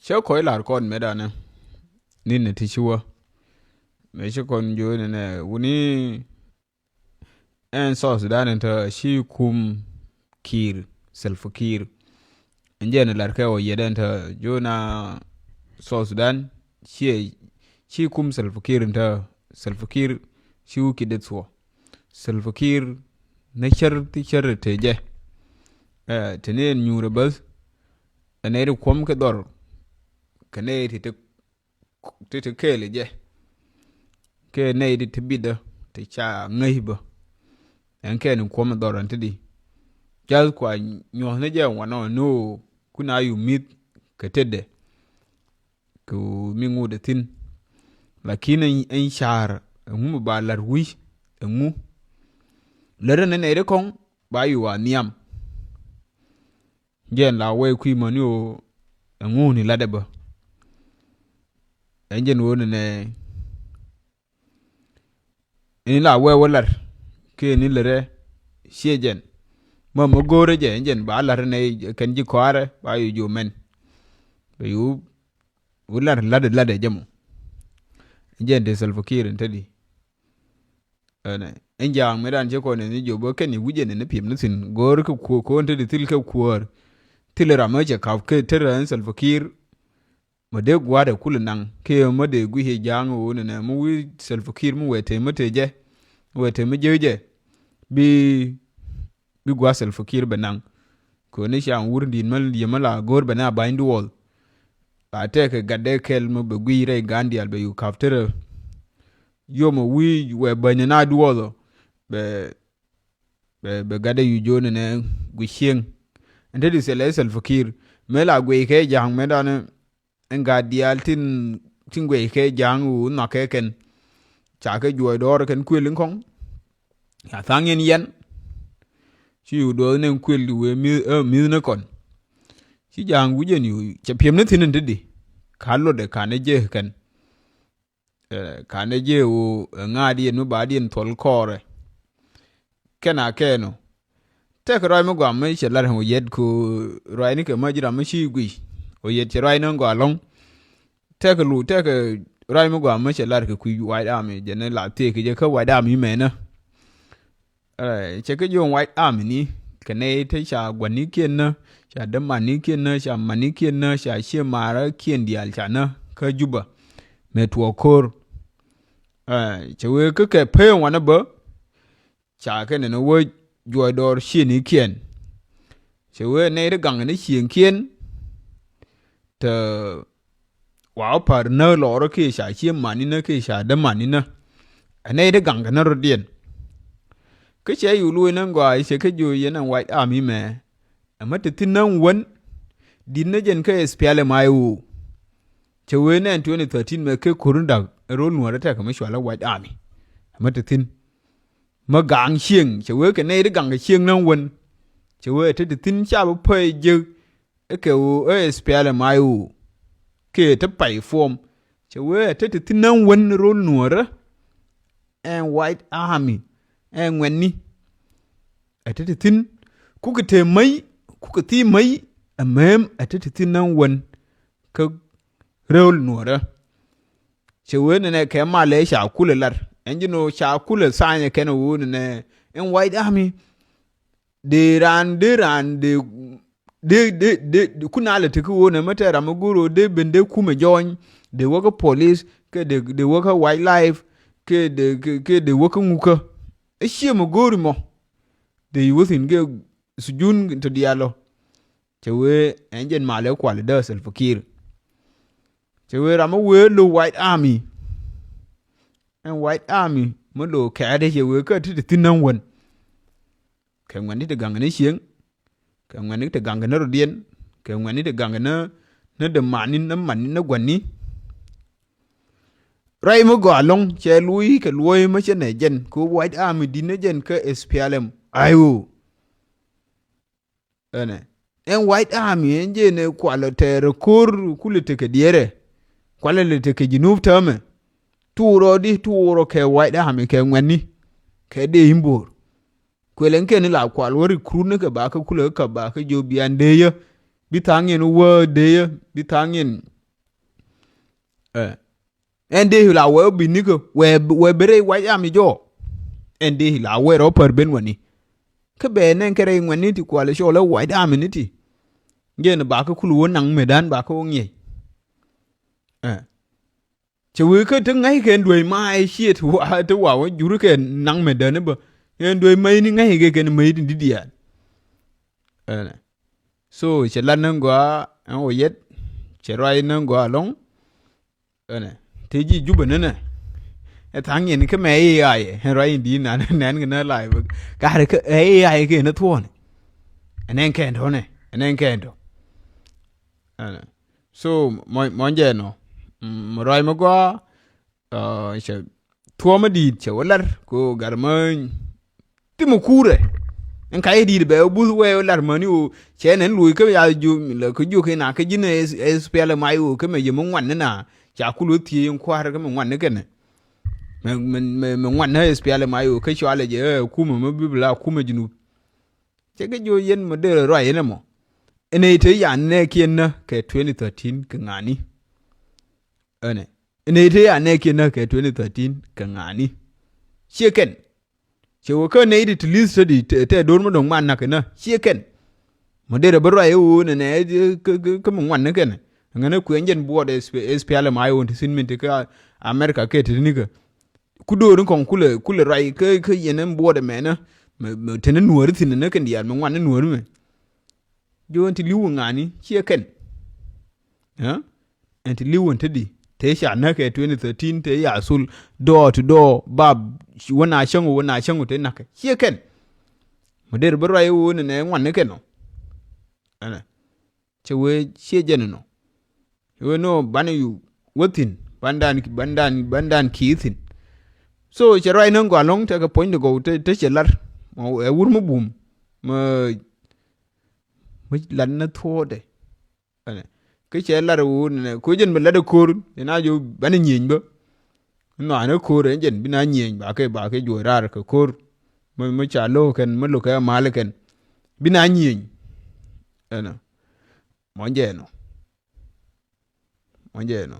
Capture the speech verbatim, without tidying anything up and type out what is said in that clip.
Cä kɔc lar kɔn mëë danɛ ni nɛ ti ci wä. Mëë ci kɔn jo̱o̱n nɛ wuni ɛn South Sudan in tɔ ci kum Kiir, Salva Kiir. Ɛn jɛn lar kɛ wä yɛt ɛn tɔ jo̱o̱n a South Sudan ci, ci kum Salva Kiir in tɔ Salva Kiir ci wä ki det thuɔ. Salva Kiir ni cär ti cär te jɛ. Ɛ, te ni ɛn nyuurɛ bäth. Ɛ nɛy ti kuɔm kɛ dhɔr. Kɛ nɛy ti ti ti ti kɛɛl jɛ. Kɛ nɛy ti ti bidä ti ca ŋäc bä. Ɛn kɛn kuɔm dhɔr ɛn ti di. Jath kua nyuɔth ni jɛ wanɔ ni ɣöö kun a yu mi̱th kɛ tetdɛ. Kɛ ɣöö mi ŋut ɛ thi̱n. Lakin ɛn, ɛn ca̱r ɛŋu mi ba la̱r wi̱c ɛŋu. Lät ɛn nɛy ti kɔŋ ba yu a nhiam. Jɛn la wee kui̱ mäni ɣöö ɛŋu ni latdɛ bä. Ɛn jɛn ɣöö nɛnɛ ɛn la wee wä lat kiɛ ni lät ɛ ciɛ jɛn. Mä mä go̱o̱rä jɛ ɛn jɛn ba lat nɛ kɛn ji̱ kɔaarɛ ba yu ji̱ mɛn. Bɛ yu wä lat lat lat ɛ jɛ mɔ. Ɛn jɛn te Salva Kiir in te di. Ɛnɛ ɛn ja̱a̱ŋ mëë dan cɛ kɔn ɛn ji̱ jiöp bä kɛn i̱ wi̱c ɛn ɛn i̱ piɛm ni thi̱n go̱o̱r kɛ kuɔ̱ɔ̱r ko̱n te di thil kɛ kuäär. Thil ram mä cɛ ka̱p kɛ te rɛn Salva Kiir. Mä dee gua̱a̱r ɛ kul naŋ kɛ mä dee gui̱c ɛ ja̱a̱ŋ ɣöö nɛnɛ mä wi̱i̱ Salva Kiir mä wɛɛ te mä te jɛ. Wɛɛ te mä jɛ jɛ bi bi gua̱a̱r Salva Kiir bɛ naŋ. Kɛ ni ca wur di̱i̱t mä yɛ mä la go̱o̱r bɛ na ba̱ny duɔɔl. La tɛkɛ gatdɛ kɛl mä bɛ gui̱i̱ rɛy ga̱a̱n diaal bɛ yu ka̱p terɛ. Yom a wi̱i̱ wɛ bäny na duɔɔl ɔ bɛ bɛ bɛ gatdɛ yu jo̱o̱n nɛ gui̱ cieŋ. Ɛn te di thilɛ Salva Kiir mëë la guiy kɛ ja̱a̱ŋ mëë danɛ. Ɛn gaat diaal tin tin guɛc kɛ ja̱a̱ŋ wu nhɔakɛ kɛn. Ca kɛ juɔc dɔɔr kɛn kuël in kɔŋ. Ca tha̱a̱ŋ yɛn yɛn. Ci yu duɔth ni kuël di wee mi̱th ɛ mi̱th ni kɔn. Ci ja̱a̱ŋ wi̱c ɛn yu cɛ piɛm ni thi̱n in ti di. Ka luɔtdɛ ka ni jek kɛn. Ɛ, ka ni jek wu ɛ ŋa̱a̱diɛn mi ba diɛn thuɔl kɔɔrɛ. Kɛn a kɛɛn ɔ. Tɛk ruac mi gɔaa mi cɛ lar ɣän ɣöö yɛt kɛ ɣöö ruacni kɛ mä ji̱ ram mi ci guic ɣöö yɛt cɛ ruacni ɣän gɔaa lɔ̱ŋ. Tɛk lu tɛk ruac mi gɔaa mi cɛ lar kɛ kui̱ White Army jɛn la thiek kɛ jɛ kä White Army mɛnä. Ɛ, cɛ kɛ jiöŋ White Army ni kɛ nɛy te ca gua̱nikiɛn nä ca dämanikiɛn nä ca manikiɛn nä ca ciɛ maräkiɛn diaal ca nä kä Juba. Mɛ tuɔɔk ko̱r. Ɛ, cɛ wee kä kɛ pee wanä bä. Ca kɛ nɛn wä juɔc dɔɔr ciënikiɛn. Cɛ wee nɛy ti gaŋ ni cieŋkiɛn. Tɛ wa wä pa̱r näk lɔɔrä kiɛ ca cie maninä kiɛ ca dämaninä. Ɛ nɛy ti gaŋ kɛ ni rɔ̱diɛn. Kä cɛ yu luɔ̱c ni gɔaa cɛ kä jiö yɛn ɛn White Army mɛ. Ɛmɛ te thi̱n näŋ wän. Di̱t ni jɛn kä S P L M I O. Cɛ wee nɛn twenty thirteen mɛ kɛ ko̱r ni da̱k ɛ ro̱l nuɔ̱ɔ̱rä tɛkɛ mi cualä White Army. Ɛmɛ te thi̱n. Mä gaŋ cieŋ cɛ wee kɛ nɛy ti gaŋ kɛ cieŋ näŋ wän. Cɛ wee ɛ te te thi̱n ca bi pɛy jek ɛ kɛ ɣöö ɛ S P L M I O. Kɛ te pay form cɛ wee ɛ te te thi̱n näŋ wän ro̱l nuɔ̱ɔ̱rä. Ɛn White Army ɛn ŋuɛ̈tni. Ɛ te te thi̱n kukɛ te mäc kukɛ thii mäc. Ɛmɛm ɛ te te thi̱n näŋ wän. Kä rööl nuɔ̱ɔ̱rä. Cɛ wee nɛnɛ kɛ malɛ ca kulɛ lar ɛn ji̱n ɣöö ca kulɛ tha̱a̱nyɛ kɛn ɣöö nɛnɛ ɛn White Army. Dee raan dee raan dee dee dee dee kun alɛ tekä ɣöö nɛ mä tɛ ram mi go̱o̱r ɣöö dee ben dee kumɛ jɔɔny dee wäkä police kɛ dee dee wäkä wildlife kɛ dee kɛ dee wäkä ŋukä. Ɛ ciɛ mɛ go̱o̱ri mɔ dee yi wä thi̱n kɛ sujun tɔ diaal ɔ. Cɛ wee ɛn jɛn malɛ kual dee Salva Kiir. Cɛ wee ram mi wee lo̱w White Army. Ɛn White Army mi lo̱w kɛɛt cɛ wee kä ti ti thi̱n näŋ wän. Kɛ ŋuɛ̈tni ti gaŋ ni cieŋ. Kɛ ŋuɛ̈tni ti gaŋ ni rɔ̱diɛn. Kɛ ŋuɛ̈tni ti gaŋ ni ni dee mani ni mani ni gua̱ni. Ruac mi gɔaa lɔ̱ŋ cɛ luɔ̱c kɛ luɔ̱c mi cɛ nɛ jɛn kɛ White Army di̱t ni jɛn kä S P L M I O. Ɛnɛ ɛn White Army ɛn jɛn ɛ kualɛ tɛɛrɛ ko̱r kulɛ tekɛ diɛɛrɛ. Kualɛ lɛ tekɛ Jinub täämɛ. Tuurɔ di tuurɔ kɛ White Army kɛ ŋuɛ̈tni. Kɛ dee in bo̱o̱r. Kuël ɛn kɛn la kual wä recruit ni kɛ ba kä kulɛ kä ba kä jiö bian dee yä. Bi tha̱a̱ŋ yɛn wä dee yä bi tha̱a̱ŋ yɛn. Ɛ. Ɛn dee la wee bi nikä wee, wee bi rɛy wac am jɔ. Ɛn dee la wee rɔ pär ben wani. Kä bɛ nɛn kɛ rɛy ŋuɛni ti kual cɔl ɛ wac am ni ti. Jɛn bakä kul wä naŋ metdan bakä wä ŋiɛc. Ɛ. Cɛ wee kä ti ŋa̱ckɛ duey ma ɛ ciet wa ti wa wä jur kɛ naŋ metdan bä. Ɛn duey ma ini ŋa̱ckɛ kɛn ma ini didian. Ɛnɛ. So cɛ lat ni gɔaa ɛn wä yɛt. Cɛ ruac ni gɔaa lɔŋ. Ɛnɛ te ji̱ Jubɛ ni nɛ. Ɛ tha̱a̱ŋ yɛn kä mɛ i̱ A I ɛ ɛn ruac in di̱i̱t nan nɛn kɛ nä live. Ka̱rɛ kä ɛ i̱ A I kɛ ni thuɔ̱ɔ̱ni. Ɛn ɛn kɛn tɔ̱nɛ ɛn ɛn kɛn tɔ̱. Ɛnɛ. So mɔ mɔ jɛ nɔ. Mɔ ruac mɔ gɔaa. Cɛ thuɔ̱ɔ̱mä di̱i̱t cɛ wä lar ko gat mä. Ti mi kuurɛ. Ɛn ka yɛ di̱i̱t bɛ wä buth wɛ wä lar mäni wä cɛ nɛn luɔ̱c kä ya jiö lɛ kä jiö kɛ na kä ji̱n ɛ S P L M I O kä mɛ yɛ mi ŋuan ni na ca kul wä thiee in kua̱r kä mɛ ŋuan ni kɛnɛ. Mɛ mɛ mɛ ŋuan ni S P L M I O kä cɔalɛ jɛ ɛ kumɛ mɛ bi bi la kumɛ Junub. Cɛ kɛ jiö yɛn mɛ dee rɔ ruac yɛn ɛmɔ. Ɛn ɛ ite yan nɛ kiɛn nä kɛ twenty thirteen kɛ ŋa̱ni. Ɛnɛ. Ɛn ite yan nɛ kiɛn nä kɛ twenty thirteen kɛ ŋa̱ni. Ciɛ kɛn. Cɛ wä kä nɛy ti ti li̱th tä di tɛ do̱r mi dɔ̱ŋ man nak inä ciɛ kɛn. Mɔ derɛ bä ruac i̱ ɣöö nɛnɛ kä mi ŋuan ni kɛn. Ŋänä kuɛ jɛn buɔt S P L M I O ti thi̱n min ti kä America kɛ ti ti nikä. Ku do̱r in kɔŋ kulɛ kulɛ ruac kä kä yɛn in buɔt ɛmɛnä. Mɛ teni nuääri thi̱n inä kɛn diaal mɛ ŋuan ni nuääri mɛ. Ji̱ ɣän ti li̱w ŋa̱ni ciɛ kɛn. Ɛn ti li̱w ɣän te di te ca näk kɛ twenty thirteen te ya thul door to door bab. Wä na cäŋ wä na cäŋ te näk kɛ ciɛ kɛn. Mɛ der bä ruac wä nɛ nɛ ŋuan ni kɛn ɔ. Ɛnɛ cɛ wee ciɛ jɛn inɔ. Wee nɔ banɛ yu wä thi̱n bandan bandan bandan ki̱i̱ thi̱n. So cɛ ruac näŋ gɔaa lɔ̱ŋ tekɛ puɔ̱ny de gɔw te te cɛ lar. Mɔ ɛ wur mi bum mɛ mi lat ni thuɔɔdɛ. Ɛnɛ kä cɛ lat ɛ wur nɛ ko jɛn bi lat ɛ ko̱r jɛn a jo banɛ nyieny bä. Nhɔanɛ ko̱r ɛ jɛn bi na nyieny bakɛ bakɛ juɔc raar kɛ ko̱r. Mi mi ca lo̱k kɛn mi lo̱k kɛ mal kɛn bi na nyieny. Ɛnɔ mɔ jɛ nɔ. Mɔ jɛ nɔ.